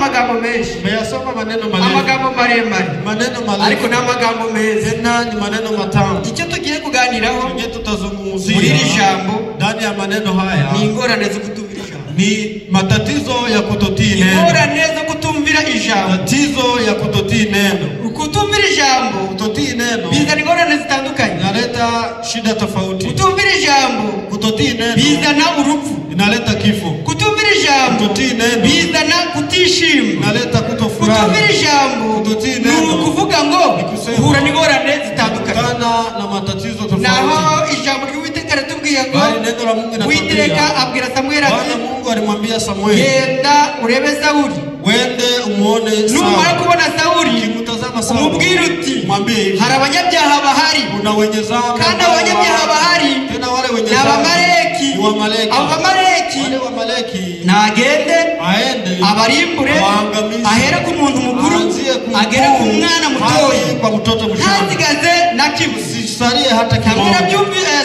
Amagambo menshi, Tumeyasoma maneno marefu, amagambo maremare, maneno marefu, ariko ni amagambo meza. Tena ni maneno matamu. Icyo tugiye kuganiraho Yenye tutazungumzia muri iri jambo ndani ya maneno haya ni ingorane zo kutumvira ijambo. Ni matatizo ya kutotii neno. Ingorane zo kutumvira ijambo. Tatizo ya kutotii neno. Kutumvira ijambo, Kutotii neno bizana ingorane zitandukanye. inaleta shida tofauti. Kutumvira ijambo Kutotii neno bizana urupfu. inaleta kifo. Kutumvira ijambo Kutotii neno bizana kutishima. inaleta kutofurahi. Kutumvira ijambo Kutotii ni neno ukuvuga ngo ni kusema uhura n'ingorane zitandukanye. Kutana na matatizo tofauti. Naho ijambo ry'Uwiteka riratubwiye ngo Bali neno la Mungu Uwiteka linatuambia, abwira Samweli ati, Bwana Mungu alimwambia Samueli, genda urebe Sawuli, wende umuone numara Sauli. kubona Sawuli Ukimtazama Sauli, umubwire uti mwambie hivi, hari abanyabyaha bahari, kuna wenye dhambi, kandi abanyabyaha bahari tena wale wenye ni dhambi Abamaleki. ni Wamaleki. Abo Bamaleki Wale Wamaleki nagende aende abarimbure, awaangamize, ahere ku muntu mukuru aanzie ku agere ku mkuu mwana mutoya, hadi kwa mtoto mchanga, ntasigaze na kimwe. sisalie hata Samweli kimoja.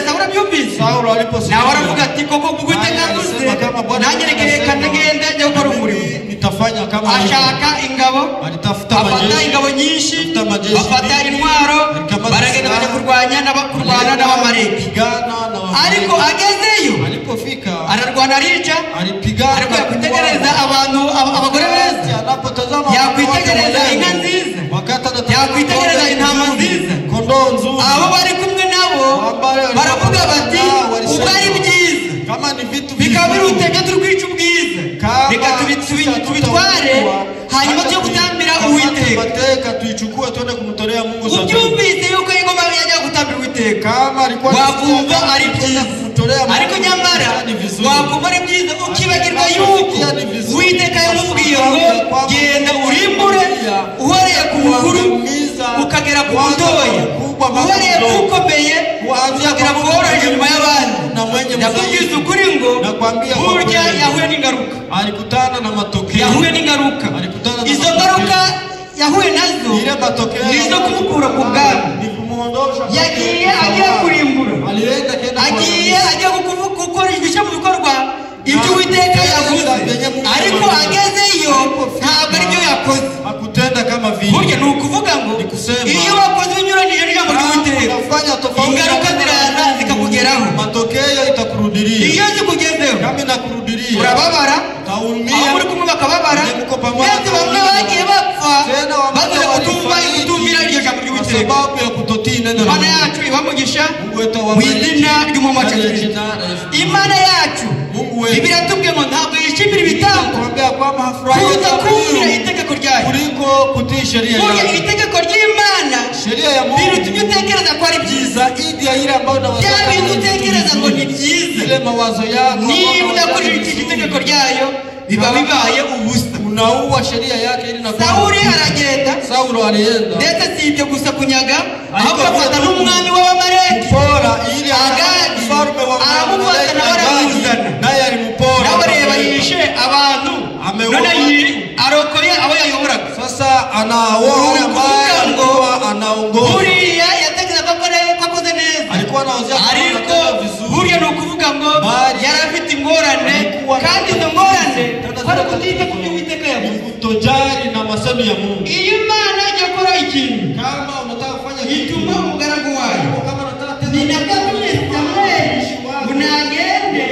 Sawuli abyumvise, Saulo aliposikia nawe aravuga ati koko ubwo Uwiteka naye avuze, alisema kama Bwana nanjye reka reka anasema, ndagenda njya gukora umurimo. mimi nitafanya kama hivyo. Ashaka ingabo, Alitafuta afata majeshi, ingabo nyinshi, Afata majeshi bafata mingi, intwaro, alikamata baragenda bajya silaha, kurwanya kurwana n'Abamaleki. alipigana na Ariko Wamaleki. agezeyo Alipofika ararwana arica, alipigana ariko yakwitegereza abantu abagore beza, anapotazama yakwitegereza wanawake inka warembo, nziza, wakati anatazama yakwitegereza ng'ombe intama nzuri, nziza, kondoo nzuri, abo bari kumwe nabo baravuga bati ubwo ari byiza kama ni vitu bikaba vizuri, biruta ibyo turi kwica ubwiza, kama reka tubitware hanyuma tujye gutambira Uwiteka. Mateka tuichukue tuende kumtolea Mungu dhabihu. Ubyumvise yuko ingoma yajya gutambira Uwiteka, Kama alikuwa wakumva ari kwenda byiza, kumtolea Mungu ariko nyamara ni vizuri. wakumva ari byiza ukibagirwa yuko Uwiteka yamubwiye ngo genda urimbure uhereye ku mukuru ukagera ku mutoya, uhereye ku ukomeye ukagera ku woroheje nyuma y'abandi. Na mwenye Ndakubwiza ukuri ngo Nakwambia kwa burya kweli. yahuye n'ingaruka, alikutana na matokeo, yahuye n'ingaruka. alikutana na Izo matokeo. ngaruka yahuye nazo Ile matokeo ni izo kumukura ku bwami. ni kumuondosha. Yagiye agiye kurimbura, alienda kenda agiye agiye gukora ibishya mu bikorwa ibyo Uwiteka yavuze, ariko agezeyo ntabwo aribyo yakoze. Hakutenda kama vile. Burya ni ukuvuga ngo Ni kusema, iyo wakoze ibinyuranyije n'ijambo ry'Uwiteka, unafanya tofauti, ingaruka ziraza zikakugeraho. matokeo itakurudilia. Iyo zikugezeho Kama inakurudilia urababara, utaumia. aho muri kumwe bakababara, Mko pamoja ndetse bamwe bagiye bapfa Tena wamama bazira walifariki kutumvira iryo jambo kwa ry'Uwiteka. sababu ya kutotii neno la Imana Mungu. yacu ibamugisha Mungu wetu mu awabariki. izina ry'umwami wacu Ndani ya Kristo. jina la Yesu. Imana yacu Mungu wetu ibiratubwiye ngo ntabwo yishimira ibitambo tuambia kwamba hafurahi kuruta kumvira dhabihu itegeko ryayo. kuliko kutii sheria Burya yake. itegeko ry'Imana Sheria ya Mungu biruta ibyo utekereza ko ari byiza. zaidi ya ile ambayo unawazia Bya kama bintu ni vitu utekereza ngo ni vizuri. byiza, Ile mawazo yako niba ambayo udakurikije vizuri, itegeko ryayo biba bibaye ubusa. unaua sheria yake ili na Sawuli aragenda, Saulo alienda ndetse si ibyo gusa kunyaga, ahubwo afata n'umwami w'Abamaleki kupora ili Agagi, mfalme wa aramufata Amaleki nawe Agagi, aramuzana. naye alimpora. Nawe reba yishe abantu, Ameua none watu. arokoye abo yayoboraga. Sasa anaoa wale ambaye Ukuvuga ngo alikuwa anaongoza, buriya yatekerezaga ko akoze neza, alikuwa anaozea kama ariko anatenda vizuri, burya ni ukuvuga ngo Bari yari afite ingorane, alikuwa na kandi izo ngorane Tena kwari zile kutita ku byo Uwiteka ni yavuze. kutojali na masemi ya Mungu. Iyo Imana ijya gukora ikintu Kama unataka kufanya kitu, ituma umugaragu wayo, kama unataka tena ni nabwo Samweli ngo nagende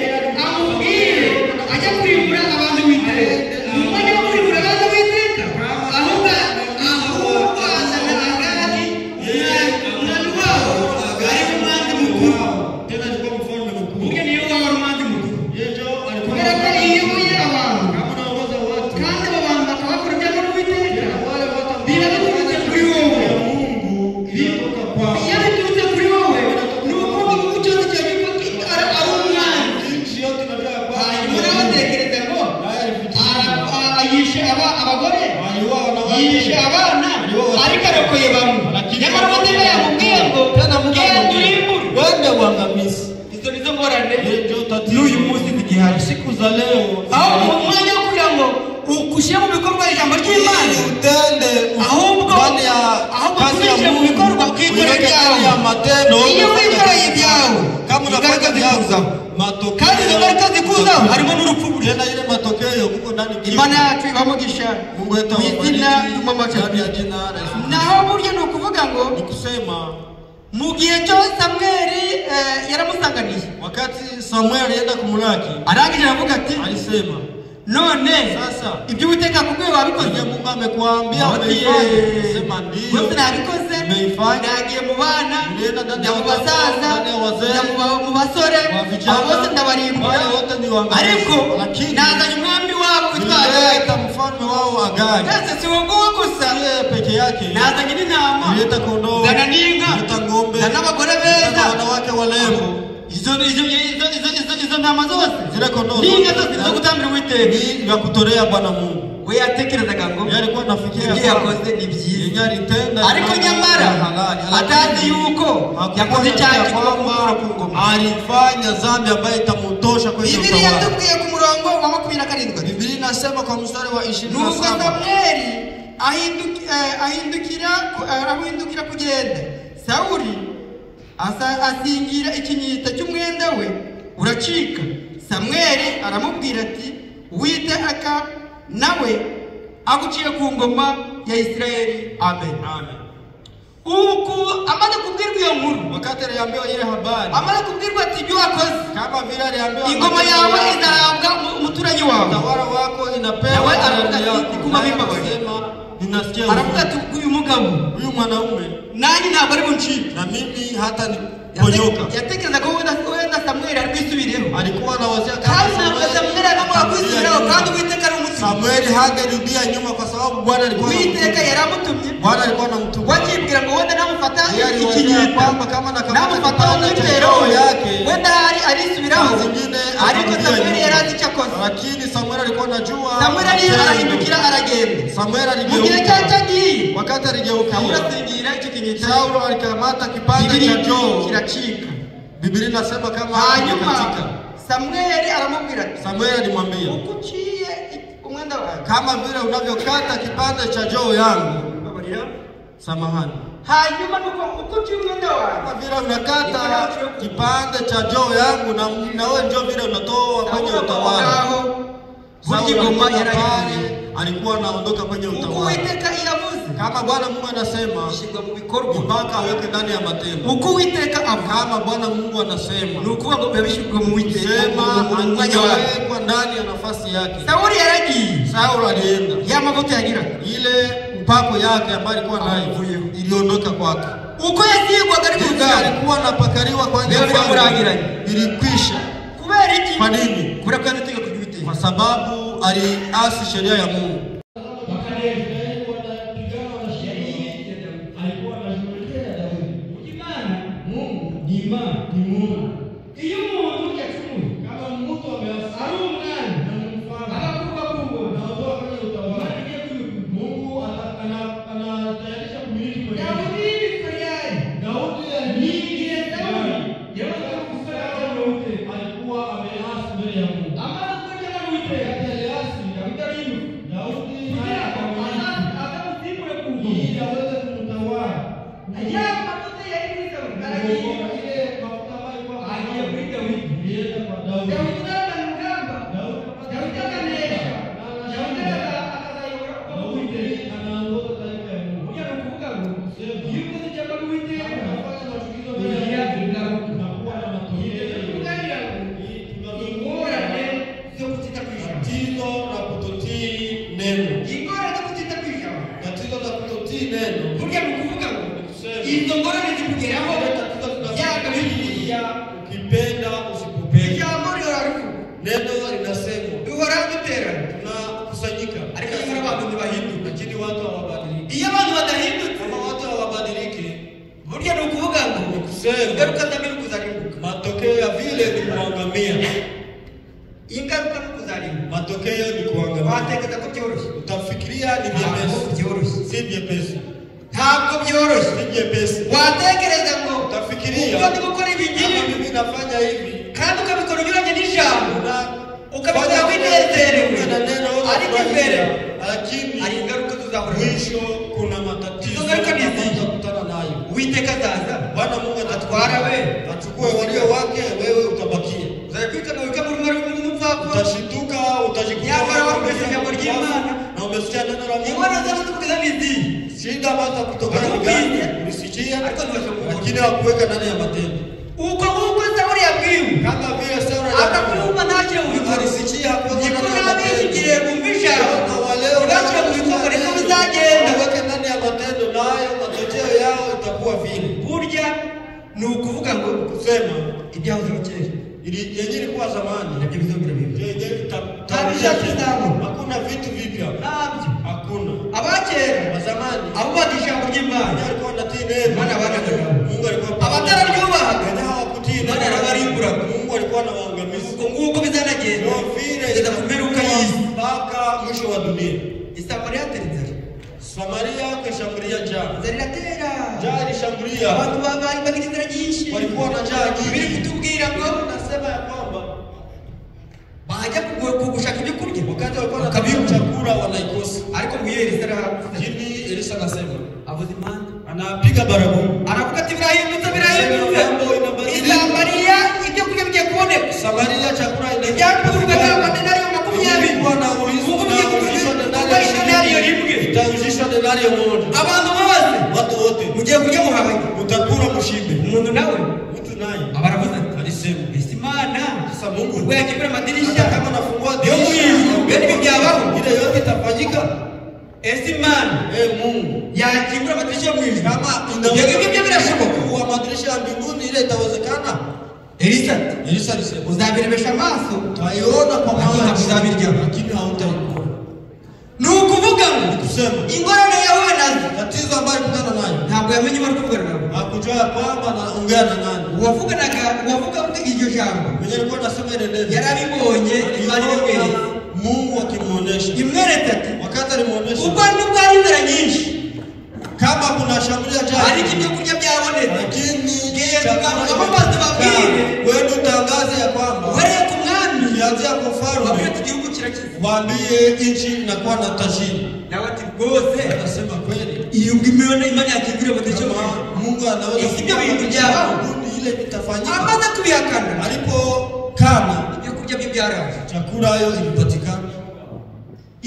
amubwire ajya kurimbura abantu b'Uwiteka. Mu mwanya wo kurimbura abantu b'Uwiteka, ahubwo azana Agagi, umwami wabo ari umwanzi mukuru. tena alikuwa mfalme mkuu. Burya niyo waba ari umwanzi mukuru, Yeye ndio alikuwa kubera ko iyo uyoboye abantu kama unaongoza watu, kandi abo bantu bakaba bakora ibyaha n'Uwiteka, wale watu ambao biba biturutse kuri wowe. Mungu inatoka kwao. Iyo biturutse kuri wowe ni ukuvuga igihugu cyose cyari ari umwanzi. Nchi yote inajua ya kwamba Hanyuma nawe atekereza ngo naye alifikiria yishe abagore, aliua wanawake, yishe abana, ariko arokoye bamwe. Nyamara Uwiteka yamubwiye ngo tena Mungu genda akamwambia, urimbure. wende uangamize. Izo nizo ngorane Ndio tatizo n'uyu munsi zigihari. siku za leo, Aho mu mwanya wo kugira ngo ushyire mu bikorwa ijambo ry'Imana, ili utende ahubwo ndani ya ahubwo kazi ya tubishyire mu Mungu, bikorwa ukikorera uiweke ibyawe. ndani ya matendo. Iyo wikoreye ibyawe Kama unafanya ingaruka vyako, zikuzaho, matokeo kandi izo ngaruka zikuzaho harimo n'urupfu burya. Tena ile matokeo kuko ndani kifo. Imana yacu ibamugisha Mungu wetu mu izina awabariki ry'umwami wacu ndani ya jina la Yesu. Naho burya ni ukuvuga ngo Ni kusema mu gihe cyo Samweli yaramusanganiye, wakati Samuel alienda kumlaki arangije aravuga ati alisema, none Sasa ibyo Uwiteka akubwiye wabikoze? Mwenye Mungu amekuambia Ati, umeifanya. Sema ndio. Rwose nabikoze, Nimeifanya. nagiye mu bana, Nilienda ndani ya njya mu watoto, basaza, ndani ya wazee, njya mu basore, wa vijana, abo bose ndabarimbura, wale wote niwaangamize. ariko Lakini nazanye umwami wabo witwa Agagi. nilileta mfalme wao Agagi. Ndetse si uwo nguwo gusa, Si yeye peke yake, nazanye n'intama, nilileta kondoo, nzana n'inka, nilileta ng'ombe, nzana n'abagore nilileta beza. wanawake warembo. Izo ntama zose Zile kondoo n'inka zote zose zo gutambira Uwiteka. ni vya kutolea Bwana Mungu. We yatekerezaga ngo Yeye alikuwa anafikiria ibyo kwamba yakoze ni byiza, yenye alitenda ariko ni nyamara halali, atazi yuko hakuwa yakoze icyaha anajua kigomba kumukura kwamba ku ngoma. alifanya dhambi ambayo itamutosha kwenye Bibiliya utawala. yatubwiye ku murongo wa 27 Biblia inasema kwa mstari wa nuko 27, Samweli arahindukira kugenda, Sawuli asingira ikinyita cy'umwenda we uracika. Samweli aramubwira ati Uwiteka nawe aguciye ku ngoma ya Isirayeli. Amen. Amen. Uku amaze kubwirwa iyo nkuru, Wakati aliambiwa ile habari, amaze kubwirwa ati ibyo wakoze, kama vile aliambiwa ingoma yawe izahabwa umuturanyi wawe, utawala wako inapewa Nawe aravuga jirani ati, yako. "Nikuma Naye bimbabaje." akasema, ninasikia aravuga huzuni. ati uyu mugabo Huyu mwanaume nanjye ntabwo ari buncike. na mimi hata niponyoka. Yatekereza ko wenda Samweli ari bwisubireho, Alikuwa anawazia kama kandi ntabwo Samweli agomba kwisubiraho, kandi Uwiteka ari umutima. Samueli hangerudia nyuma kwa sababu Bwana alikuwa Uwiteka yaramutumye, Bwana alikuwa anamtuma. wakibwira ngo wenda namufata Yeye aliwazia ikinyita, kwamba kama nakamata namufata kipande cha umwitero roho we, yake wenda hari arisubiraho, saa zingine ariko akarudia Samweli nyuma. yari azi icyo akoze. Lakini Samueli alikuwa anajua. Samweli matendo. arahindukira aragenda. Samueli Mu gihe aligeuka. cyari cyagiye, Wakati Sawuli aligeukia, asingira icyo kinyita, Saulo alikamata kipande cha Bibiliya joo. kiracika. Biblia inasema kama Hanyuma katika. Samweli aramubwira ati Samueli alimwambia, uko uciye umwenda wawe, kama vile unavyokata kipande cha joo yangu, babarira, samahani, hanyuma nuko uko uciye umwenda wawe, kama vile unakata kipande cha joo yangu, na wewe ndio vile unatoa kwenye Sawuli utawala. ngaho burya Saulo ingoma alikuwa yarayivuye. pale, alikuwa anaondoka kwenye Uko utawala. Uwiteka iyo avuze Kama Bwana Mungu anasema, bishyirwa mu bikorwa. mpaka aweke ndani ya matendo. Uko Uwiteka avuga Kama Bwana Mungu anasema, ni ukuvuga ngo biba bishyirwa mu Uwiteka sema mu mwanya wawe. anawekwa ndani ya nafasi yake. Sawuli yaragiye, Saulo alienda, ya mavuta yagiraga ile upako yake ambayo alikuwa nayo iliondoka kwake. uko yasigwaga ari ku Jinsi rugamba alikuwa anapakaliwa kwanza Leo biramurangiranye. ilikwisha. Kubera iki? Kwa nini? Kubera ko yanze itegeko ry'Uwiteka. Kwa sababu aliasi sheria ya Mungu. Alikuwa anashughulikia Daudi. Imana Mungu ni imana ni Mungu. Iyo umuntu yacumuye kama mtu ameasi ari umwami na ni mfalme anakuwa kubwa na ondoa kwenye utawala. Mungu anatayarisha kumiliki mwenyewe. Daudi ni Daudi aliingia Daudi. Yeye alikuwa ameasi mbele ya Mungu. Amara kuja na Uwiteka aliasi Daudi aliinuka. Daudi ili aweze kumtawala. Ile mafuta ambayo ilikuwa ilienda kwa Daudi. Daudi Daudi anaongoza taifa ya Mungu. Sema, anafanya machukizo mbele ya Mungu na kuwa na matokeo. Hii tatizo la kutotii neno. Tatizo la kutotii neno. Izo ngorane zikugeraho Ile tatizo yanga tunafikia ukipenda usipopenda. Ijambo rihora rivuga, Neno linasemwa, duhora duterana, tunakusanyika, ariko nyamara abantu ntibahinduka. lakini watu hawabadiliki. Iyo abantu badahindutse, Kama watu hawabadiliki, burya ni ukuvuga ngo kusema ingaruka mbi ni ukuzarimbuka. matokeo ya vile ni kuangamia. Ingaruka ni ukuzarimbuka. Matokeo ni kuangamia. Watekereza ko byoroshye, Utafikiria ni ntabwo vyepesi, byoroshye, si vyepesi, ntabwo byoroshye. si vyepesi. Watekereza ngo Utafikiria ubwo ndi gukora ibi kama ngibi mimi nafanya hivi kandi ukabikora unyuranye n'ijambo, ukabikora Fanya winezerewe, na neno ariko imbere lakini hari ingaruka tuzahura nazo. mwisho kuna matatizo Hizo ngaruka ni ambayo zipi? utakutana nayo. Uwiteka azaza Bwana Mungu atwara we, achukue walio wake, wewe utabakia. uzajya kwikanga wikanga urimo n'umupfapfa. Shida ambazo kutokana ni gani? Ulisikia, Ariko ntibasha gukora. lakini hakuweka ndani ya matendo. Uko nguko Sawuli yabwiwe Kama vile Sauli akabyumva ntashyire mu bikorwa, alisikia, hakuweka niko ndani ya n'ab'iki matendo. gihe bumva ijambo Na wa leo ntibashyire mu bikorwa, niko bizagenda. waweke ndani ya matendo, nayo matokeo yao itakuwa vile. Burya ni ukuvuga ngo Kusema ibyahozeho kera ili yenyewe ilikuwa zamani, nabyo bizongera bibe. yenyewe Nta itarudia bizaba. Hakuna vitu vipya, Ntabyo. hakuna. Abakera Wa zamani abubaga ijambo ry'Imana, wenyewe walikuwa wanatii neno, Imana banaga nabo. Mungu alikuwa Abatararyubahaga wenyewe hawakutii Imana neno, yarabarimburaga. Mungu alikuwa anawaangamiza. Uko nguko bizanagenda Ndio vile kugeza ku mperuka y'isi. mpaka mwisho wa dunia. Isamariya yatera inzara, Samaria ikashambulia njaa, inzara iratera, njaa ilishambulia, abantu bagira inzara nyinshi. walikuwa na njaa Biri nyingi. kutubwira ngo Nasema ya kwamba bajya gushaka ibyo kurya wakati walikuwa wanatafuta bakabibura, chakula wanaikosa. ariko ngo iyo Elisa arahavuze, Lakini Elisa anasema, avuza impanda, anapiga baragumu, aravuga ati birahindutse, birahindutse, Mambo inabadilika. Isamariya ibyo kurya bigiye kuboneka. Samaria chakula Ibyagurwaga amadenariyo 20, Ilikuwa na ulizo ubu bigiye na kugurwa denario idenariyo rimwe. itauzishwa denario moja. Abantu bose Watu wote mugiye kurya muhaye. utakula mshibe. Umuntu nawe Mtu naye aba aravuze ati alisema, ese Imana sasa Mungu ubwo yakingura amadirishya hata kama nafungua yo mu dirisha ijuru bene ibyo byabaho? ile yote itafanyika. Ese Imana Eh, Mungu yakingura amadirishya yo mu ijuru, kama ibyo ngibyo byo birashoboka? kwa madirisha ya mbinguni ile itawezekana? Elisa ati Elisa alisema uzabirebesha amaso utaiona kwa lakini macho ntuzabirya. lakini hautaikula. Ni ukuvuga ngo Kusema ingorane yahuye nazo tatizo ambayo alikutana nayo ntabwo yamenye uwo ari kuvugana nabo. hakujua ya kwamba anaongea na nani. Uwavuganaga uwavuga iryo jambo Mwenye alikuwa anasema ile neno yarabibonye, Imana aliona imweretse, Mungu akimuonesha. imweretse ati Wakati alimuonesha ubwo nubwo ari inzara nyinshi kama kuna shambulia njaa, ariko ibyo kurya byabonetse, lakini Ngiye chakula kugambo babwire. wewe utangaze ya kwamba uhereye ku mwami ukianzia kwa babwire mfalme ati igihugu kirakize. waambie nchi inakuwa na tajiri. Nawe ati rwose Anasema kweli, iyo ubwo imibonano Imana yakinguriye amadirishya yo mu kama ijuru, Mungu anaweza Ese ibyo bintu byabaho? mbinguni, ile itafanyika. Amaze kubihakana Alipokana ibyo kurya bye byaraje, chakula hiyo ilipatikana,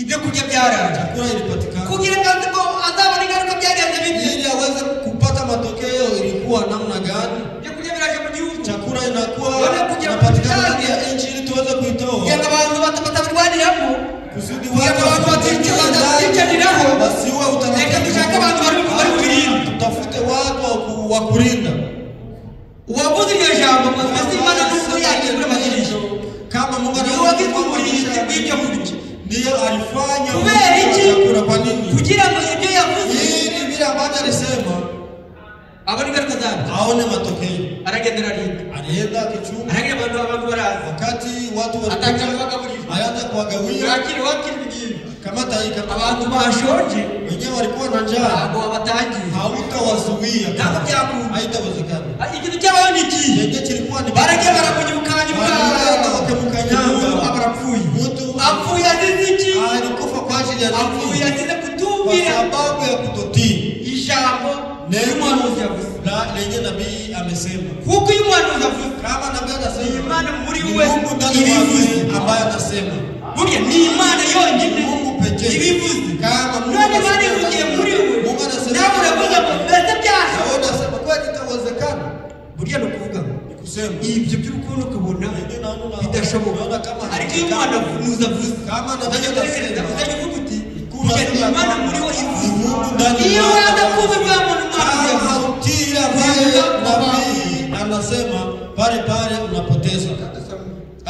ibyo kurya byaraje chakula ilipatikana kugira ngo aze ngo azabone ingaruka byagenze bite. ili aweze kupata matokeo ilikuwa namna gani. Ibyo kurya biraje mu gihugu Chakula inakuwa Wale kuja inapatikana kutangaza. ndani ya nchi ili tuweze kuitoa kugira ngo abantu batabirwaniramo, kusudi kugira ngo watu abantu baticaniraho. wasiwe Reka dushake abantu bari bubirinda. tutafute watu wa kulinda. Uwavuze iryo jambo ngo mbese Imana nubwo yakingura amadirishya, Kama Mungu niwe wagizwe umurinzi w'ibyo kurya. ndiyo alifanya Kubera iki? chakula. Kwa nini? Kugira ngo ibyo yavuze Ili vile ambavyo alisema abone ingaruka zabyo. aone matokeo. Aragenda ararinda, Alienda akichunga, aragira abantu baraza, wakati watu atangira walikuja, kubagaburira, alianza kuwagawia, wakira wakira ibingibi. kamata hii, kamata. Abantu bashonje Wenyewe walikuwa na njaa, ntabwo wabatangiye, hautawazuia, ntabwo byakunda. haitawezekana. Ikintu cyabayeho ni ikihe? Yenye kilikuwa ni Baragiye baramunyukanyuka, walienda wakamkanyanga, umuntu aba arapfuye. mtu Apfuye azize iki? alikufa kwa ajili ya Apfuye nini? azize Kwa kutumvira sababu ya kutotii ijambo neno ry'umuhanuzi yavuze. la lenye nabii amesema. Kuko iyo umuhanuzi avuze, Kama nabii anasema, Imana muri ni we Mungu ndani ibivuze. mwake ambaye anasema, Burya ni Imana yonyine Mungu pekee. ibivuze. Kama Mungu None Imana anasema, ivugiye muri we, Mungu anasema, nawe uravuga ngo mbese na byashoboka? wewe unasema kweli itawezekana? Burya ni ukuvuga ngo Ni kusema ibyo by'urukundo ukabona Ndio naona bidashoboka, naona kama ariko iyo umuhanuzi avuze, Kama nabii uzajya utekereza, anasema, uzajya uvuga uti Kuna burya ni Imana muri we ivuze. Mungu ndani Iyo mwake. waza kumva ibyo umuhanuzi Kama yavuze, hautii ile ambaye nabii anasema, pale pale unapoteza.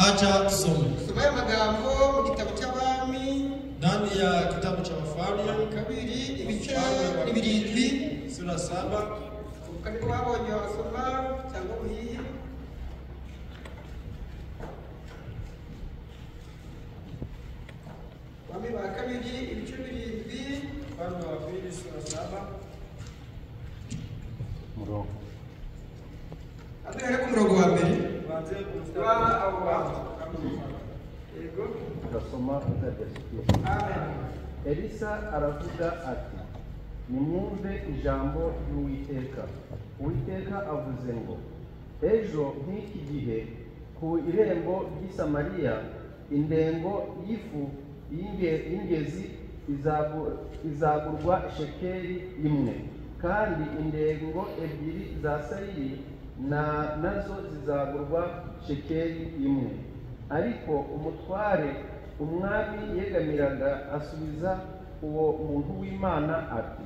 Acha tusome Soma aya magambo mu gitabo cy'Abami ndani ya kitabu cha Wafalme kabiri ibice 7 sura 7. Uko niko babonye wasoma cyangwa buhiye. Abami ba kabiri ibice 7 Wafalme wa pili sura 7 aduhere ku murongo wa mbere kuanzia ku mstari wa abo bantu. Yego. Turasoma utagasikiye. Amen. Elisa aravuga ati nimwumve ijambo ry'Uwiteka. Uwiteka avuze ngo ejo nk'iki gihe ku irembo ry'i Samariya indengo y'ifu y'ingezi izagurwa shekeli 1, kandi indengo 2 za sayiri nazo zizagurwa shekeli 1. Ariko umutware umwami yegamiraga asubiza uwo muntu w'Imana ati,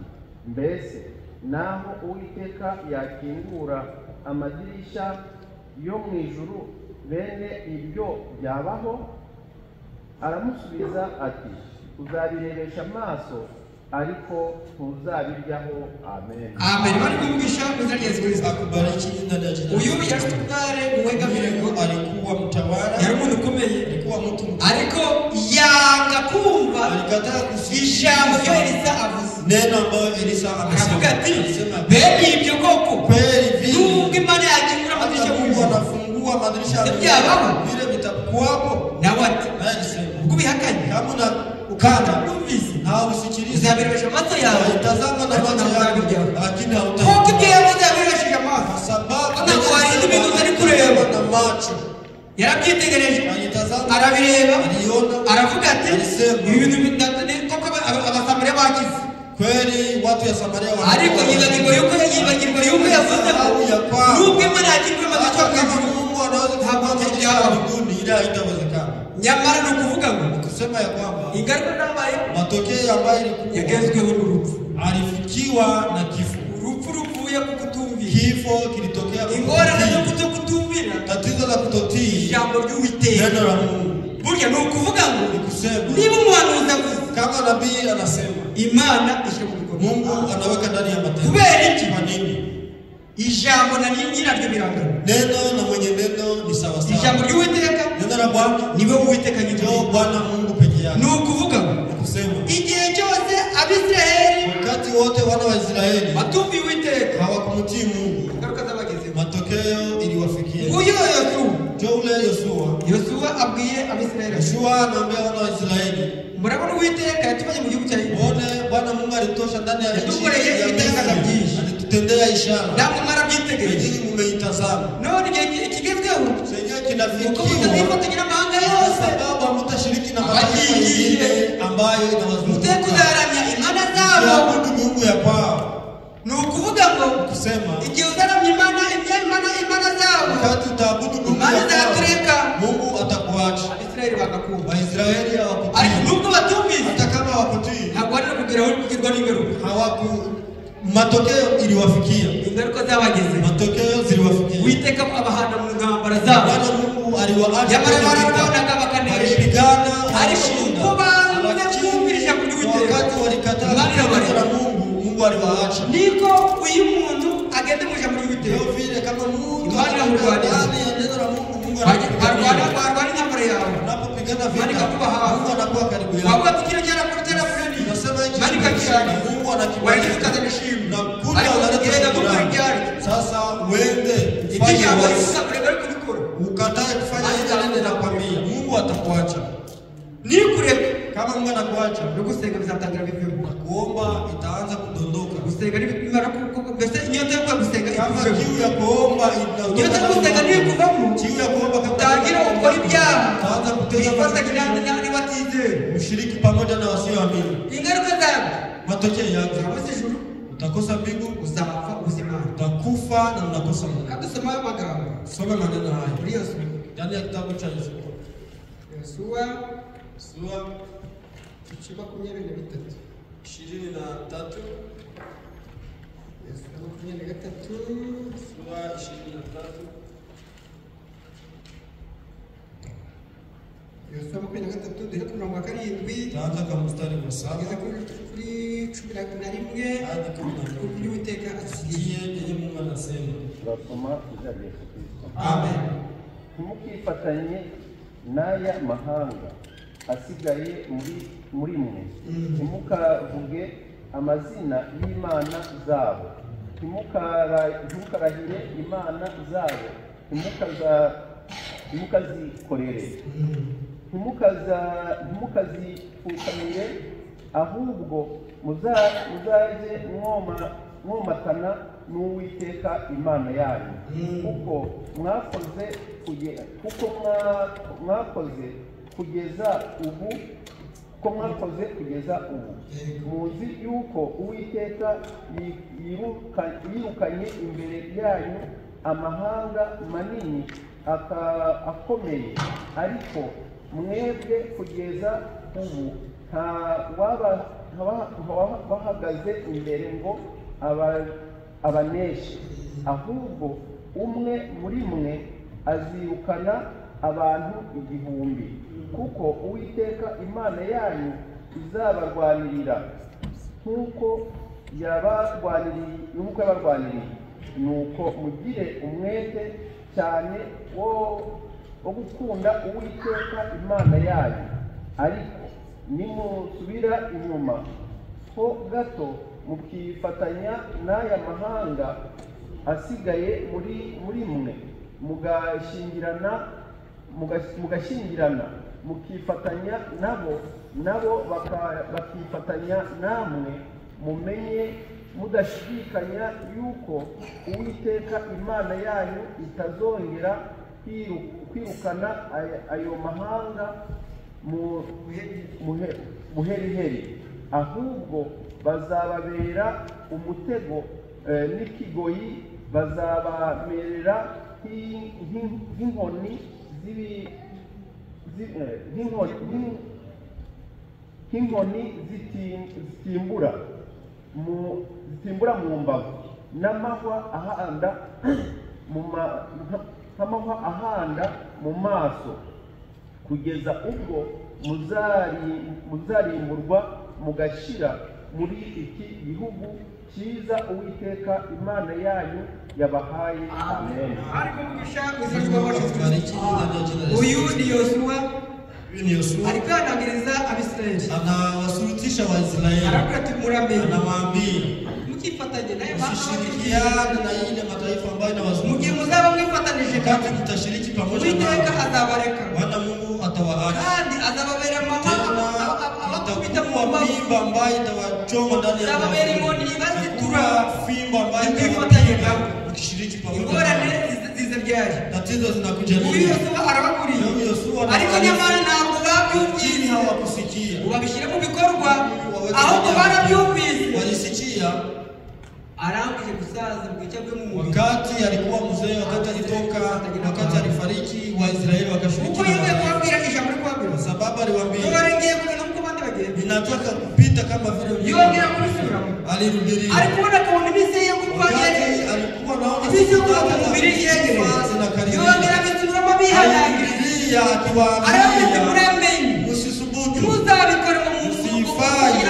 mbese naho Uwiteka yakingura amadirisha yo mu ijuru bene ibyo byabaho? Aramusubiza ati, uzabirebesha amaso ariko ntuzabiryaho. Amen. Amen. Bari kumwisha mu Yesu Kristo. Akubariki ndani ya jina. Uyu yari umutware uwegamiraga, alikuwa mtawala, yari umuntu ukomeye, alikuwa mtu mkuu, ariko yanga kumva, alikataa kusikia ijambo ryo Elisa avuze, neno ambayo Elisa amesema. Ati bene ibyo koko kweli vile nubwo Imana yakingura amadirisha, Mungu anafungua madirisha byabaho vile vitakuwapo. Nawe ati naye ubwo ubihakanye, kama una ukata numvise na usikilize, uzabirebesha amaso yawe, utazama na macho yako, lakini kuko ibyo yavuze yabirebesheje amaso, kwa sababu ntabwo warinda ibintu utari kureba na macho. Yarabyitegereje, arabireba, aravuga ati ibi bintu koko Abasamariya bakize kweli, watu ya Samaria wana. Ariko yibagirwa yuko yavuze ko nubwo Imana yakingura amadirisha kama Mungu anaweza kufungua madirisha ya mbinguni, ile haitawezekana. Nyamara ni ukuvuga ngo kusema ya kwamba ingaruka zabaye, matokeo ambayo ilikuwa yagezweho n'urupfu, alifikiwa na kifo. Urupfu ruvuye ku kutumvira, kifo kilitokea, ingorane zo kutumvira, tatizo la kutotii ijambo ry'Uwiteka, neno la Mungu. Burya ni ukuvuga ngo ni kusema niba umuhanuzi avuze, kama nabii anasema, Imana ishyira mu bikorwa, Mungu anaweka ndani ya matendo. Kubera iki? Kwa nini? Ijambo na nyiraryo birangana, neno na mwenye neno ni sawa sawa. Ijambo ry'Uwiteka, neno la Bwana niwe Uwiteka ndio Bwana Mungu peke yake. Ni ukuvuga ngo ni kusema igihe cyose Abisirayeli, wakati wote wana wa Israeli batumviye Uwiteka, hawakumtii Mungu, ingaruka zabagezeho, matokeo iliwafikia. Nguyu Yosuwa, ndio ule Yosuwa, Yosuwa abwiye Abisirayeli, Yosuwa anaambia wana wa Israeli, murabona Uwiteka yatuvanye mu gihugu cya Egiputa, muone Bwana Mungu alitosha ndani ya nchi yadukoreye ya ibitangaza byinshi, alitutendea ishara, namwe mwarabyitegereje, nyinyi mmeitazama. None igihe kigezweho chenyewe uko kinafikiwa, mutazifatanya n'amahanga yose, sababu hamtashiriki na mataifa mengine ambayo inawazunguka, mutekuzaramya imana zabo, kuabudu miungu ya kwao. Ni ukuvuga ngo kusema igihe uzaramya imana zabo, wakati utaabudu miungu Imana ya kwao, izatureka, Mungu atakuacha. Abisirayeli bagakumva, Waisraeli hawakutii, ariko nubwo batumvise, hata kama hawakutii, ntabwo bari kugeraho kugirwa n'ingaruka, hawaku matokeo iliwafikia, ingaruka zabageze, matokeo ziliwafikia. Uwiteka abahana mu ntambara zabo, Bwana Mungu aliwaacha, nyamara bararwanaga bakanesha, walipigana, ariko walishinda, kuko banze kumvira ijambo ry'Uwiteka, wakati walikataa Imana neno la Mungu, Mungu aliwaacha. Niko uyu muntu agende mu ijambo ry'Uwiteka, Ndio vile kama mtu Imana iramurwanira, ndani ya neno la Mungu, Mungu barwana anapigana, barwana intambara yawe, unapopigana Imana vita, ikakuba hafi, Mungu anakuwa karibu yako. wavuga ati kino cyarakunaniye, Unasema hichi Imana ikakirangiza, Mungu warangiza anakibariki ukazana ishimwe, na kuta ariko unaleta ugenda gukora shukrani. ibyaryo. Sasa uende Ibyo ufanye ijambo uasi, rivuga kureka ari kubikora, ukatae kufanya ile neno nakwambia, Mungu atakuacha. Nikureka Kama Mungu anakuacha, no gusenga bizatangira bivemo, na kuomba itaanza kudondoka. Gusenga nibimara kuko mbese inyota yo gusenga Kama ikuvemo, kiu ya kuomba inyota inaondoka, yo gusenga nikuvamo, kiu ya kuomba kama utangira ukora ibyaha, utaanza kutenda wifatanya mazuri, n'abatizera, ushiriki pamoja na wasioamini. Ingaruka zabyo Matokeo yake uzabuze ijuru, utakosa mbingu, uzapfa ubuzima, utakufa na unakosa Mungu. Kandi usoma ayo magambo, Soma maneno haya muri Yosuwa, ndani ya kitabu cha Yosuwa, Yosuwa Yosuwa ibice 23, 23, Yosuwa 23, Yosuwa 23, Yosuwa 23 duhere ku murongo wa 7, Taanza kwa mstari wa 7 tugeze kuri 11, hadi 11. Ibyo Uwiteka atubwiye. Sikie yenye Mungu anasema. Turasoma izina rya Yesu Kristo. Amen. Ntimukifatanye n'aya mahanga asigaye muri mwe, ntimukavuge amazina y'imana zabo, ntimukarahire imana zabo, ntimukazikorere, ntimukazipfukamire, ahubwo muzajye mwomatana n'Uwiteka Imana yanyu, kuko mwakoze kugeza ubu Ko mwakoze kugeza ubu. Muzi yuko Uwiteka yirukanye imbere yanyu amahanga manini akomeye, ariko mwebwe kugeza ubu nta wabahagaze imbere ngo abaneshe, ahubwo umwe muri mwe azirukana abantu 1000, kuko Uwiteka Imana yanyu izabarwanirira nk'uko yabarwaniriye. Nuko mugire umwete cyane wo gukunda Uwiteka Imana yanyu. Ariko nimusubira inyuma ho gato mukifatanya n'aya mahanga asigaye muri mwe, mugashyingirana mukifatanya nabo, nabo bakifatanya namwe, mumenye mudashidikanya yuko Uwiteka Imana yanyu itazongera kwirukana ayo mahanga muheriheri, ahubwo bazababera umutego n'ikigoyi, bazabamerera nk'inkoni zitimbura mu mbavu, n'amahwa ahanda mu maso, kugeza ubwo muzarimburwa mugashira muri iki gihugu cyiza Uwiteka Imana yanyu yabahaye. Amen. Uyu ni Yosuwa alikanagiriza Abisirayeli, anawashurutisha Waisraeli, anawaambia msishirikiane na ile mataifa ambayo inawazunguka. Wakati mtashiriki pamoja nao, Bwana Mungu atawaacha. Tena itakuwa mimba ambayo itawachoma ndani ya fimbo ambayo itawapiga mkishiriki pamoja nao. Tatizo zinakuja lini? Yosuwa lakini hawakusikia, walisikia. Wakati alikuwa mzee, wakati alitoka, wakati alifariki, Waisraeli wakashiriki, kwa sababu aliwaambia ninataka kupita kama vile alirudilia. Wakati alikuwa naona zinakaribia, alirudilia akiwaambia msisubutu, msifanye,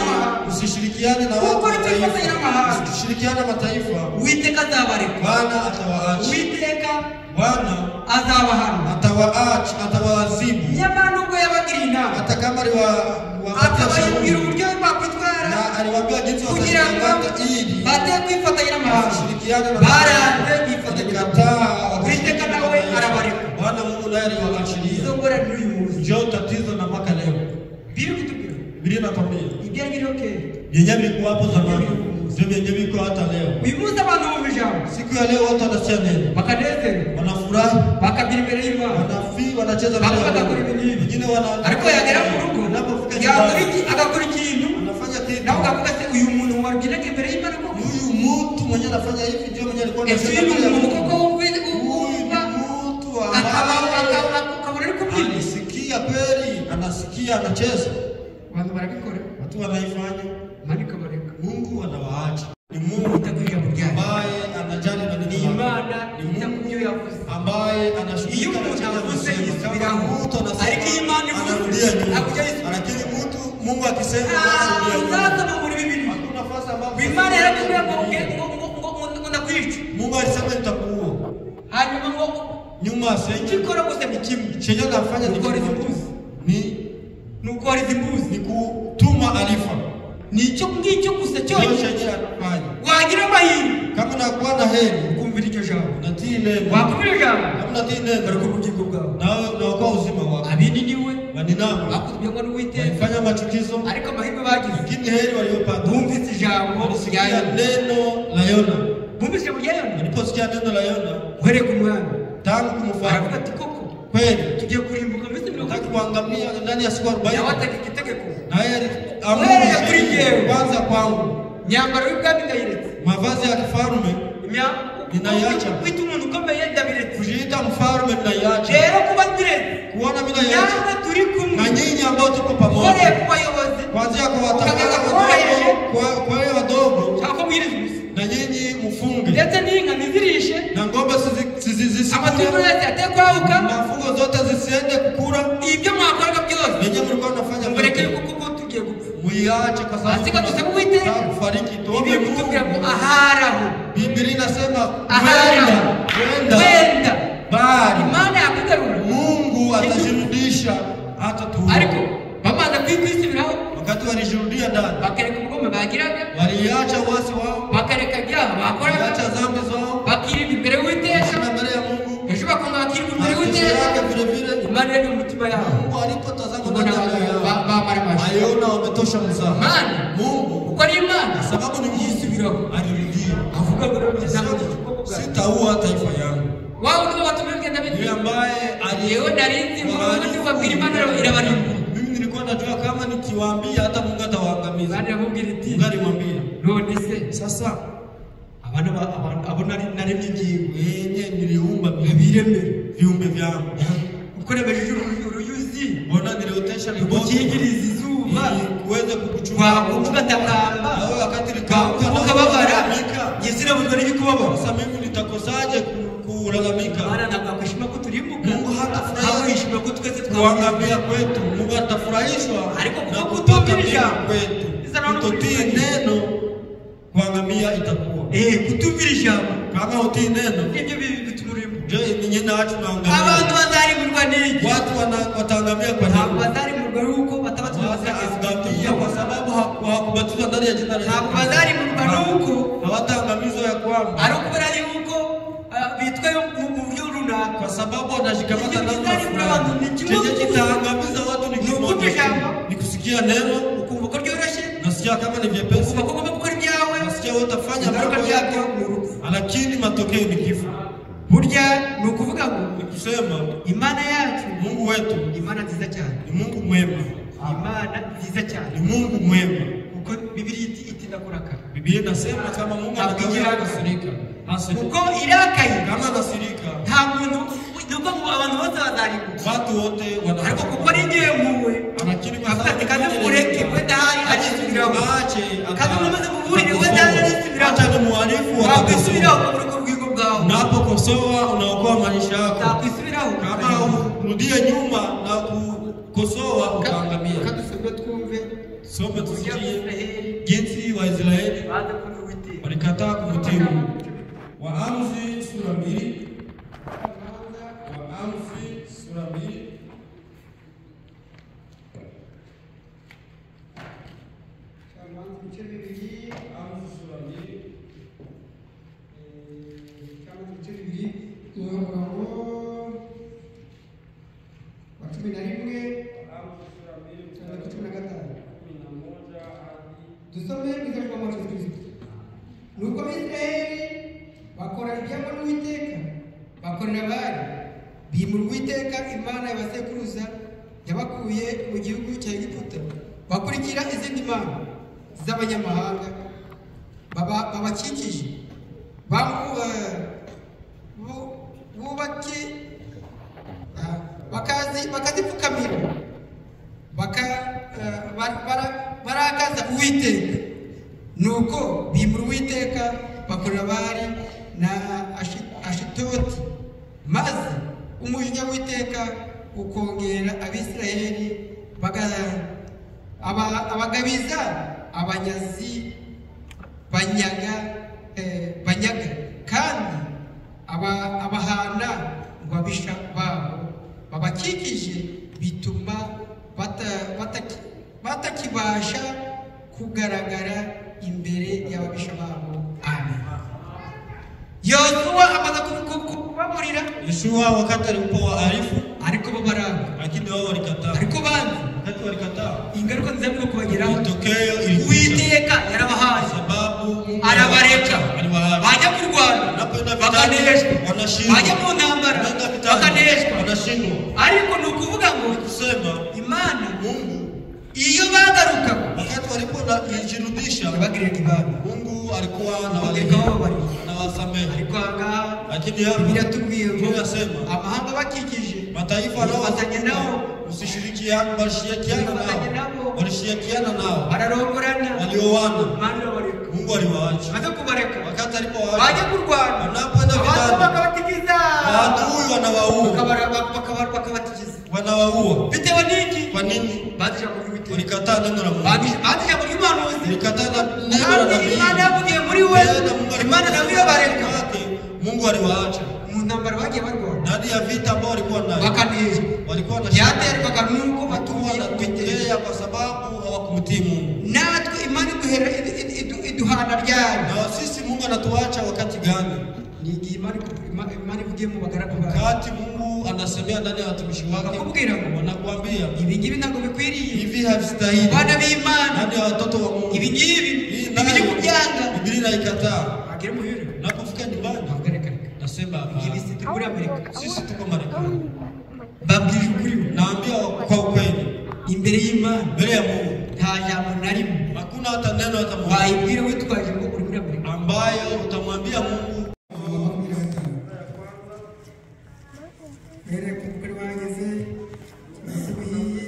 msishirikiane na watu wa mataifa, msishirikiane na mataifa. Bwana atawaacha, Bwana atawaacha, atawaadhibu. Hata kama na aliwaambia jinsi watakavyofuata ili washirikiane na walikataa, Bwana Mungu naye aliwaachilia. Njoo tatizo na mpaka leo Biblia inatuambia yenyewe ilikuwa hapo zamani, sio yenyewe iko hata leo. Siku ya leo watu wanasikia neno, wanafurahi, wanacheza mbele, wengine wana anafanya kitu. Huyu mtu mwenye anafanya hivi ndio mwenye alikuwa anasema mtu anasikia kweli, anasikia anacheza. Watu wanaifanya, Mungu anawaacha. Ni Mungu ambaye anajali na nini, ni Mungu ambaye anashughulika na chenye anasema. Kama mtu anasema anarudia nyuma, lakini mtu Mungu akisema anarudia nyuma. Hakuna nafasi ambapo Mungu alisema nitakuua, nyuma aseme chenye anafanya ni ni kutuma alifa. Kama unakuwa na heri unatii neno, kama unatii neno nawe unaokoa uzima wako. Waninamo walifanya machukizo, lakini heri waliopata walisikia neno la Yona. Waliposikia neno la Yona tangu kumfahamu kweli, tunataka kuangamia ndani ya siku 40, Naye aliamuru sheria kwanza kwangu. Imyambaro y'ubwami ndayiretse. Mavazi ya kifalme ninaiacha. Kwita umuntu ukomeye ndabiretse. Kujiita mfalme ninaiacha. Rero kuba ndiretse. Kuona mimi naiacha. Namwe turi kumwe. Na nyinyi ambao tuko pamoja. Uhereye ku bayobozi. Kuanzia kwa watawala wadogo, kwa wale wadogo. Cyangwa mwirize ubusa. Na nyinyi mfunge. Ndetse n'inka ntizirishe. Na ng'ombe zisizirishe. Amatungo yose atekwahuka. Mafugo zote zisiende kukula. Ibyo mwakoraga byose. Ninyi mlikuwa mnafanya. Mureke yuko kuko tugiye gupfa. Muiache kwa sababu Asika dusabe Uwiteka. kufariki. Tuombe Bibiliya Mungu. itubwira ngo aharaho. Biblia inasema Aharaho. wenda Wenda. bali Imana yakwigarura. Mungu atajirudisha hata tu. Ariko bamaze kwisubiraho Wakati walijirudia ndani, bakareka ubugome bagiraga, waliacha uasi wao, bakareka ibyaha bakoraga, waliacha dhambi zao, bakirinda imbere y'Uwiteka. kushinda mbele ya Mungu. Ejo bakongera bakirinda imbere Na kesho y'Uwiteka. yake vile vile Imana iri mu mitima yabo. Mungu alipotazama Ubona ndani ya mioyo yao, bamara amashyi. aliona wametosha mzaha. Imana Mungu kuko ari Imana kwa sababu ni Mungu yisubiraho alirudia, avuga ngo ntabwo ubwoko bwawe. sitaua taifa yangu. Wao nibo batumye bigenda Yule bite? ambaye Yewe nari nzi ngo nibabwira Imana irabarimbura. Mimi nilikuwa najua kama nikiwaambia hata Mungu atawaangamiza. Imana iramubwira iti Mungu alimwambia, none se sasa abana abo naremye ingingo wenye niliumba abiremera viumbe vyangu, uko nemeje uruyuzi mbona niliotesha liboto rugukingiriza izuba ili kuweze kukuchunga wakumva ugatakamba na wewe wakati likauka na ukababara ukalalamika. njye sinabuzwa n'ibikubabara. Sasa mimi nitakosaje kulalamika? Imana ntabwo yakwishima ko turimbuka, Mungu hatafurahia ahubwo yishimira ko twese kuangamia kwetu. Mungu atafurahishwa Ariko na kuko kupata kutumvira mema ijambo. kwetu. Isa naona Kutotii kutumvira. neno, kuangamia itakuwa. Kutumvira ijambo Kama utii neno, nibyo bituma urimbuka. je, ni nyina wacu tunaangamia. Abantu bazarimburwa n'iki? Watu wataangamia kwa Ntabwo nini? bazarimburwa n'uko batabatizwa mu izina rya Yesu Kristo. Wataangamia kwa sababu hawakubatizwa ndani ya jina la Yesu. Ntabwo bazarimburwa n'uko Hawataangamizwa ya kwamba ari ukubera yuko bitwaye mu buryo runaka. kwa sababu wanashikamana Ikintu namna kizarimbura fulani. abantu ni kimwe Chenye gusa. kitaangamiza watu ni Ni kimoja ukumva tu. ijambo. Ni kusikia neno, Ukumva ko ryoroshye, nasikia kama ni vyepesi, ukumva ko ugomba gukora ibyawe, nasikia wewe utafanya ingaruka mambo byabyo yako, ni urupfu. lakini matokeo ni kifo. Burya ni ukuvuga ngo Ni kusema Imana yacu Mungu wetu ni Imana nziza cyane, ni Mungu mwema, Imana nziza cyane, ni Mungu mwema. kuko Bibiliya iti itinda kurakara, Biblia inasema kama Mungu anakawia kukasirika, hasirika. kuko irakaye Kama anasirika, nta muntu, nuko ngo abantu bose bazarimbuka, watu wote ariko wanakufa. kuko ari njyewe mpuwe Lakini kwa avuga ati sababu kandi mureke wenda hari arisubiraho, aache kandi mumaze muburire wenda hari arisubiraho, acha ni muhalifu wakwisubiraho ukabura ubwo bwawe, Unapokosoa unaokoa maisha yako. utakwisubiraho Kama urudie nyuma na kukosoa utaangamia. Kadusome twumve Some uburyo tusikie Abisirayeli jinsi Waisraeli banze kumva Uwiteka. walikataa kumtii Mungu. Waamuzi sura 2. Waamuzi sura 2. Abamanza ibice bibiri, Waamuzi sura 2. Abamanza ibice bibiri, umurongo wa 11 Waamuzi sura 2 kugeza ku 15. 11 hadi Dusome mu izina ry'Umwami wacu Yesu Kristo. Nuko Abisirayeli bakora ibyangwa n'Uwiteka, bakorera Bali, bimura Uwiteka Imana ya basekuruza yabakuye mu gihugu cya Egiputa, bakurikira izindi mana z'abanyamahanga babakikije, bubaki bakazipfukamira, barakaza Uwiteka. Nuko bimura Uwiteka bakorera Bali na Ashitoti, maze umujinya w'Uwiteka ukongera Abisirayeli, abagabiza abanyazi banyaga kandi abahana ngo abisha babo babakikije, bituma batakibasha kugaragara imbere y'ababisha babo. Amen. Yosuwa amaze kubaburira, Yoshua wakati alipowaarifu, ariko bo baranga, lakini wao walikataa. ariko banze Wakati walikataa, ingaruka nziza zirimo kubageraho. matokeo ilikuja Uwiteka yarabahaye, kwa sababu Mungu arabareka, aliwaacha. bajya kurwana Wanapoenda vitani bakaneshwa, wanashindwa, bajya mu ntambara wanaenda vitani bakaneshwa. wanashindwa. Ariko ni ukuvuga ngo Kusema Imana Mungu Iyo bagaruka Wakati walipojirudisha, yabagiriraga ibambe, Mungu alikuwa Akawababariye. anawasamehe. Ariko ahangaha Lakini hapa biratubwiye ngo Biblia inasema amahanga bakikije mataifa Bafatanya nao. usishirikiane, walishirikiana Bafatanya nao, nabo. walishirikiana nao, bararongorana, walioana. Imana irabareka. Mungu aliwaacha. Maze kubareka Wakati alipowaacha, bajya kurwana, wanapoenda abantu vitani, bakabatikiza, maadui wanawaua, bakabatikiza. wanawaua. Bitewe n'iki? Kwa nini? Banze ijambo ry'Uwiteka, Walikataa neno la Mungu, banze ijambo ry'umuhanuzi. walikataa neno la Kandi nabii. Imana yavugiye muri we, Tena Mungu alikuwa Imana nawe irabareka. wake, Mungu aliwaacha Mu ntambara bagiye barwana ndani ya vita ambao walikuwa nayo, bakaneshwa, walikuwa na shida, byaterwaga n'uko batumviye walikuwa Uwiteka. wanatokea kwa sababu hawakumtii Mungu. Natwe Imana iduhera iduhana ryari? Na sisi Mungu anatuacha wakati gani? Ni igihe Imana Imana ivugiye mu bagaragu bayo, Wakati Mungu anasemea ndani ya watumishi wake, Bakakubwira ngo wanakuambia ibi ngibi ntabwo bikwiriye hivi havistahili bana b'Imana, ndani ya watoto wa Mungu. ibi ngibi Hii ibi ni nayo, kubyanga. Biblia inaikataa. Wagera muhira Napofika nyumbani ntabwo reka reka, nasema ibi hapana, si turi muri Amerika. sisi tuko Marekani. Mbabwije ukuri, Naambia kwa ukweli imbere y'Imana mbele ya Mungu nta jambo na rimwe hakuna hata neno hata moja wayibwira witwaje ngo uri muri Amerika. ambayo utamwambia Mungu. Uhereye ku mugore wageze buhiye.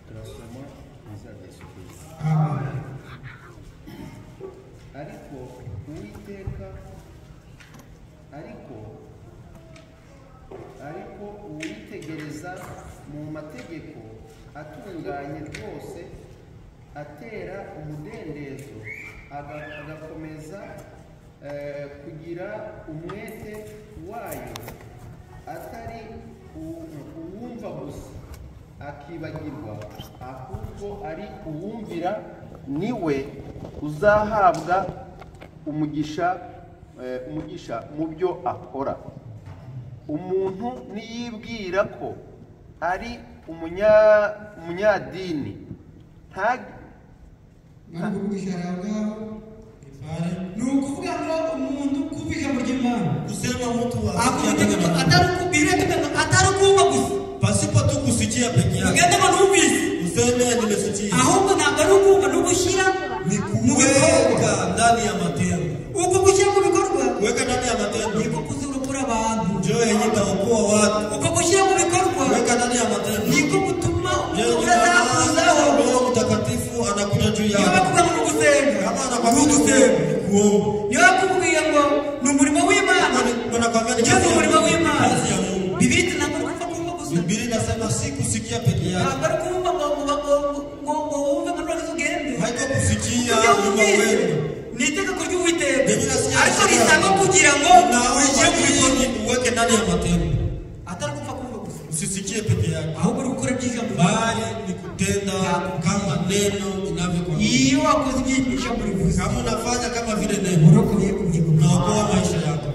Turasoma mu izina rya Yesu Kristo. Amen. Ariko Uwiteka ariko uwitegereza mu mategeko atunganye rwose atera umudendezo agakomeza kugira umwete wayo, atari uwumva gusa akibagirwa, ahubwo ari uwumvira, niwe uzahabwa umugisha mu byo akora. Umuntu niyibwira ko ari umunyadini ni ukuvuga ngo umuntu kumva ijambo ry'Imana Kusema mtu atari ukumva gusa, pasipo tu kusikia peke yake, ugende ngo numvise, useme nimesikia, ahubwo ntabwo ari ukumva, ni ugushyira ni mu bikorwa. kuweka ndani ya matendo. Uko gushyira mu bikorwa Kuweka ndani ya matendo niko kuzurukura abantu, ndio yenye itaokoa watu. uko gushyira mu bikorwa Kuweka ndani ya matendo niko gutuma ndio umuntu azakuzaho. Roho Mtakatifu anakuja juu Niba yako. bakubwira ngo ni ugusenga, Kama ni anakwambia ugusenga. ni kuomba, Niba bakubwiye ngo ni umurimo w'Imana, wanakwambia ni ndio ni kazi ya umurimo Mungu. w'Imana. Kazi ya Mungu. Bibiliya ntabwo ari ukuva kumva gusa, Biblia inasema si kusikia peke yake, ntabwo ari kumva ngo ngo wumve ngo nurangiza ugende. haiko kusikia Ibyo nyuma wumvise uende. ni itegeko ry'Uwiteka, Biblia inasema ariko risaba kugira ngo na ushyire mu bikorwa, wewe uweke ndani ya matendo, atari gupfa kumva gusa, usisikie peke yake, ahubwo uri gukora iby'ijambo. bali ni kutenda kama neno inavyokuambia. Iyo wakoze iby'ijambo rivuze, Kama unafanya kama vile neno, urokoye ubugingo bwawe. unaokoa maisha yako.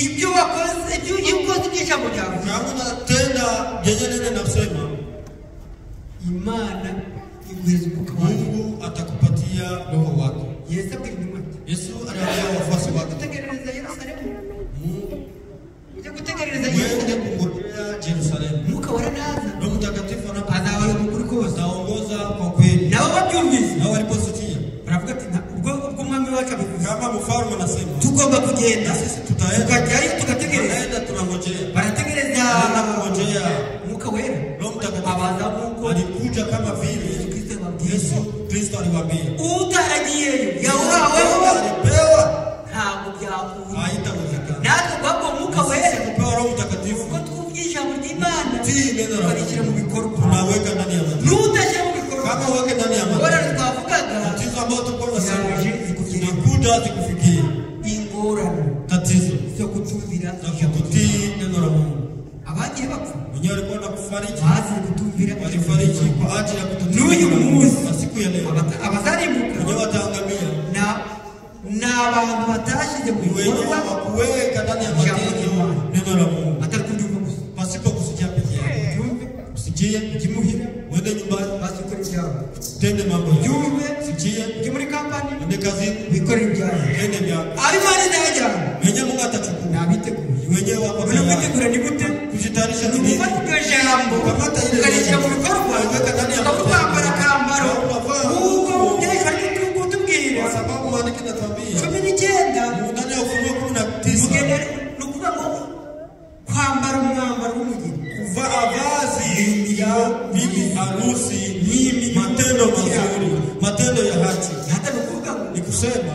Ibyo wakoze, iyo ukoze iby'ijambo ryawe, Kama unatenda yenye neno inasema, Imana iguhereza umwuka wayo. Mungu atakupatia roho wake. Yesu abwira intumwa ati, Yesu aliwaambia wafuasi wake, gutegerereza Yerusalemu, Mungu ujye gutegerereza mwende Yerusalemu, kungojea Yerusalemu. Umwuka wera naza Roho Mtakatifu azabayobora ukuri kose. ataongoza kwa kweli. Nabo babyumvise Nao waliposikia baravuga ati, ubwo umwami wacu abivuze kama mfalme anasema, tugomba kugenda, sisi tutaenda, tukajyayo tugategereza. tunaenda, tunangojea, Barategereza tunaenda kungojea. Umwuka wera Roho Mtakatifu abaza nk'uko alikuja kama vile Yesu Kristo yababwiye. Yesu Kristo aliwaambia, Utaragiyeyo yawuhaweho alipewa, ntabwo byakunda. haitawezekana. Natwe guhabwa Umwuka Wera Sisi kupewa Roho Mtakatifu, uko twumva ijambo ry'Imana tii neno la tukarishyira mu bikorwa, tunaweka ndani ya matendo. n'utashyira mu bikorwa Kama uweke ndani ya matendo, ingorane twavugaga tatizo ambalo tulikuwa tunasema ziraje zikugereho. zinakuja zikufikie, Ingorane tatizo zo kutumvira za ijambo kutii neno la Mungu. Abagiye bapfa Wenyewe walikuwa na kufariji, bazize kutumvira walifariji kwa ajili ya kutotii N'uyu neno la Mungu. munsi Na siku ya leo abazarimbuka wenyewe wataangamia ni abantu batashyize mu ni wenyewe bikorwa hawakuweka ndani ya ijambo matendo ry'Imana, neno la Mungu, atari kuryumva gusa. pasipo kusikia peke yake. Ubyumve, Usikie, ujye imuhira, uende nyumbani, basi ukore ibyawe. tende mambo yako. Ubyumve, Sikie, ujye muri kampani, uende kazini, wikorere ibyawe. tende vyako. Aho Imana izajyana Wenyewe Mungu atachukua, ni abiteguye. ni wenyewe wako None tayari kwitegura ni gute? kujitayarisha Ni ni nini? ugufata iryo jambo Ukamata ile ukarishyira mu neno, bikorwa. Inatuambia 19 ndani ya Ufunuo 19 mugende ni ukuvuga ngo kwambara umwambaro w'umugeni, kuvaa vazi ya bibi harusi ni matendo mazuri, matendo ya haki. Hata ni ukuvuga ngo Ni kusema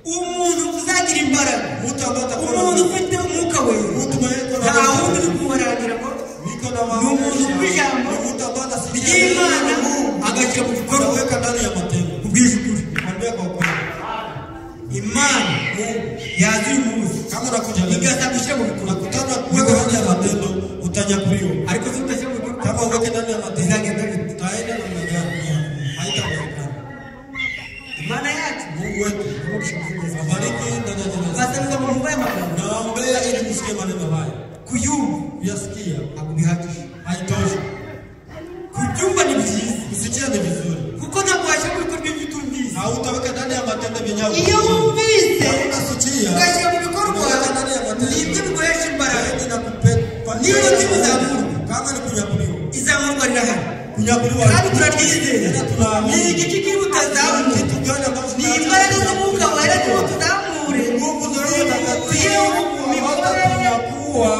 umuntu uzagira imbaraga, mtu ambaye atakuwa na umuntu ufite umwuka wera, mtu mwenye iko na nta wundi uri kumuharanira ngo niko na ni umuntu maonyesho, w'ijambo ni mtu ambaye anasikia ry'Imana agashyira mu bikorwa. anaweka ndani ya matendo. Ubwije ukuri, Nikwambia kwa ukweli, Imana yaza uyu munsi kama unakuja leo igaza gushyira mu bikorwa, unakutana kuweka ndani ya matendo, utanyakuliwa. ariko se utashyira mu bikorwa Kama uweke ndani ya matendo, bizagenda bite? utaenda namna gani? Haitawezekana. Imana yacu Mungu wetu abariki ndani ya jina lake. basabiza mu mva y'amagambo Nawaombea ili msikie maneno haya, kuyumva kuyasikia ntabwo bihagije, haitoshi. kubyumva ni byiza Kusikia ni vizuri, kuko ntabwo washyira mu bikorwa ibyo utumvise. hautaweka ndani ya matendo vyenyewe. Iyo wumvise Unasikia ugashyira mu bikorwa unaweka ndani ya matendo, nibyo biguhesha imbaraga. inakupa Niyo kuzamurwa, kama ni kunyakuliwa, izamurwa rirahari kunyakuliwa kandi turaryizera. Tena tunaamini. Ni igiki kiri butazamure? Kitu gani ambacho Ni imbaraga z'umwuka wera niwo tuzamure nguvu za Roho zivuye mu Mtakatifu mikorere hawatakunyakuwa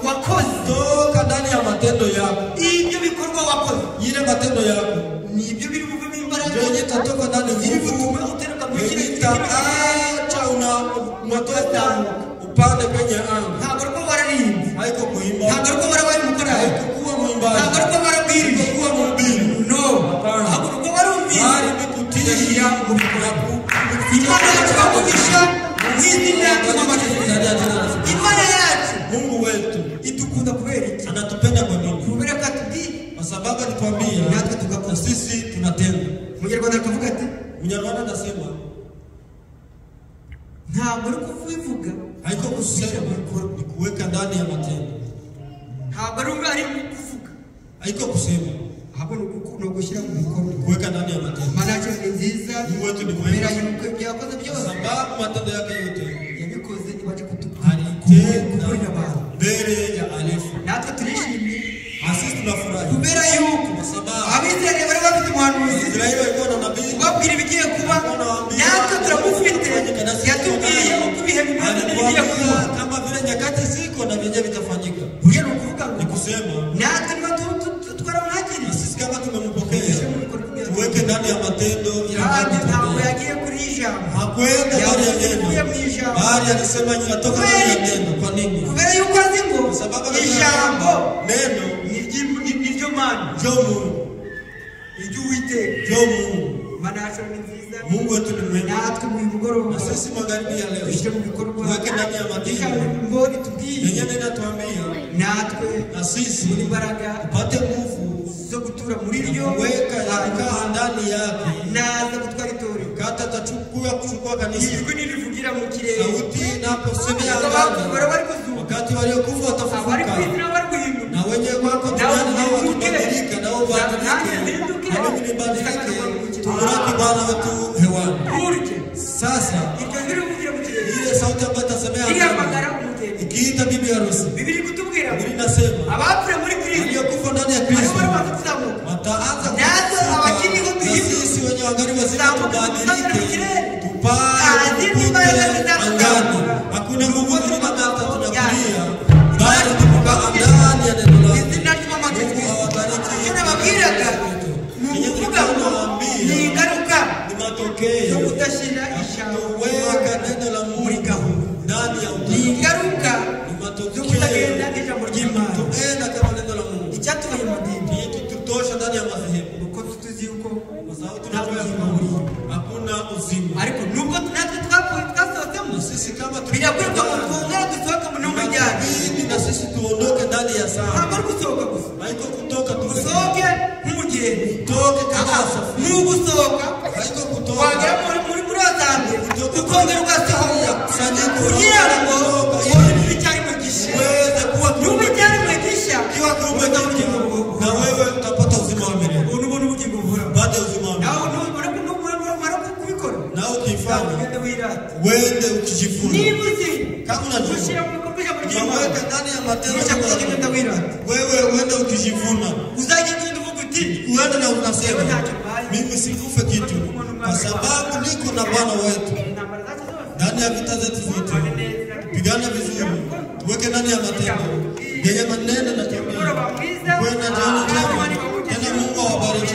wakoze. toka ndani ya matendo yako. Ibyo bikorwa wakoze Ile matendo yako nibyo biri buvemo imbaraga ndio yenye itatoka ndani ziri nguvu butume uteruka mu yenye kirere itaacha unatoka upande kwenye anga. Ntabwo ari uko wararirimbye, Haiko kuimba, ntabwo ari uko warabaye umukorali, haiko kuwa mwimbaji, ntabwo ari uko warabwirije, haiko kuwa mhubiri, no, Hapana. ahubwo ni uko warumvise bali ni kutii ugashyira mu bikorwa. na Imana yacu bamugisha mu izina ry'Imana. ndani ya jina la Yesu. Imana yacu Mungu wetu idukunda kubera iki? anatupenda kwa nini? Kubera ko atubwiye Kwa sababu alituambia natwe tugakora. na sisi tunatenda. Umunyarwanda akavuga ati Mnyarwanda anasema ntabwo ari kubivuga, haiko kusema, ni kuweka ndani ya matendo. ntabwo ari ari kuvuga, Haiko kusema, ahubwo ni ugushyira mu bikorwa. ni kuweka ndani ya matendo. Imana yacu ni nziza Mungu wetu ni kubera mwema, yuko ibyo yakoze kwa byose sababu matendo yake yote yabikoze ibasha alitenda kuburira abantu. mbele ya alifu. Natwe turishimye Na sisi tunafurahi kubera yuko kwa sababu Abisirayeli bari bafite umuhanuzi Israeli walikuwa na nabii ubabwira ibigiye kuba, natwe turamufite, yatubwiye uko ibihe bimeze n'ibigiye kuba. alituambia kama vile nyakati ziko na vyenyewe vitafanyika. Burya ni ukuvuga ngo Ni kusema natwe niba twaramwakiriye na sisi kama tumempokea tuweke ndani ya matendo ya kandi ntabwo ambayo yagiye kuri ijambo, hakwenda ndani ya yavuye neno, mu ijambo bali alisema inatoka ndani ya neno. Kwa nini? kubera yuko azi ngo Kwa sababu anasema ijambo neno ni ryo Mana, ndio Mungu, iry'Uwiteka. ndio Mungu. Imana yacu ni nziza, Mungu wetu ni mwema, natwe mu mugoroba na sisi magharibi ya leo dushyire mu bikorwa tuweke ndani ya matendo ijambo ritubwiye, yenye neno inatuambia, natwe na sisi tubone imbaraga tupate nguvu zo gutura muri ryo, kuweka ya kukaa ndani yake, naza gutwara itorero. kata atachukua kuchukua kanisa. Ijwi nirivugira mu kirere, Sauti inaposemea abapfuye angani, bari bari kuzuka, wakati waliokufa abari ku watafufuka, isi nabo bari guhinduka, na wenye wako nawe duniani nao uhinduke, watabadilika, nao nanjye ubadilike, mpinduke, na mimi nibadilike, tumlaki Bwana wetu hewani. burya Sasa iryo jwi rivugira mu kirere ile sauti ambayo itasemea angani, rihamagara umugeni. ikiita bibi harusi, Bibiri kutubwira ngo Biblia inasema abapfuye muri Kristo waliokufa ndani ya aribo Kristo bari baza kuzamuka, wataanza natwe kufufuka, abakiriho na duhinduke, sisi wenye wangali wazima tuzamuka dusangane mu tubadilike, kirere. tupae Nta zindi mbaraga tukute angani. zizatuzamura. Hakuna nguvu zingine hata tunakulia, bali Imana tukukaa ndani ya neno lake. izina ry'Imana Mungu awabariki. Icyo nababwiraga ni ukuvuga ngo ni ingaruka Ni zo matokeo kudashyira ijambo kuweka neno la muri Mungu gahunda, ndani ya ni utaratibu. ingaruka Ni zo matokeo kutagenda nk'ijambo ry'Imana. tuenda kama neno la Mungu Icyatubaye mu madini Ndiye kitutosha ndani ya madhehebu, uko tuzi yuko kwa sababu nta tunajua buzima buriyo, hakuna uzima. ariko nubwo natwe twapfuye twasohotsemo, Na sisi kama birakwiye ngo twongere dusohoke mu ntumwa ryacu. inabidi na sisi tuondoke ndani ya saa, Ntabwo ari gusohoka gusa, haiko kutoka tu, usohoke nk'umugenzi, tutoke kama wasafiri, ni ugusohoka haiko kutoka wagera muri azambe ukongera ugasohoka kugira ngo ubone icyaremwe gishya. uweze kuwa Nubwo kiumbe icyaremwe gishya, kiwa kiumbe kipya, na wewe utapata uzima wa milele, ubona ubugingo buhoraho. upate uzima wa milele. Nawe numara kubikora, Na ukifanya ugende wirate. uende ukijivuna, Niba uzi kama unajua gushyira mu bikorwa ijambo ry'Imana, unaweka ndani ya matendo ntushaka kuzagenda yako, wirata, wewe uende ukijivuna, uzagenda ugenda uvuga uti uende na unasema ntacyo mbaye, mimi sikufe kitu, kwa sababu niko na Bwana wetu. intambara Ndani ya vita zetu zote pigana vizuri, tuweke ndani ya matendo yenye maneno na tabia. Kuwe na jioni njema, tena Mungu awabariki.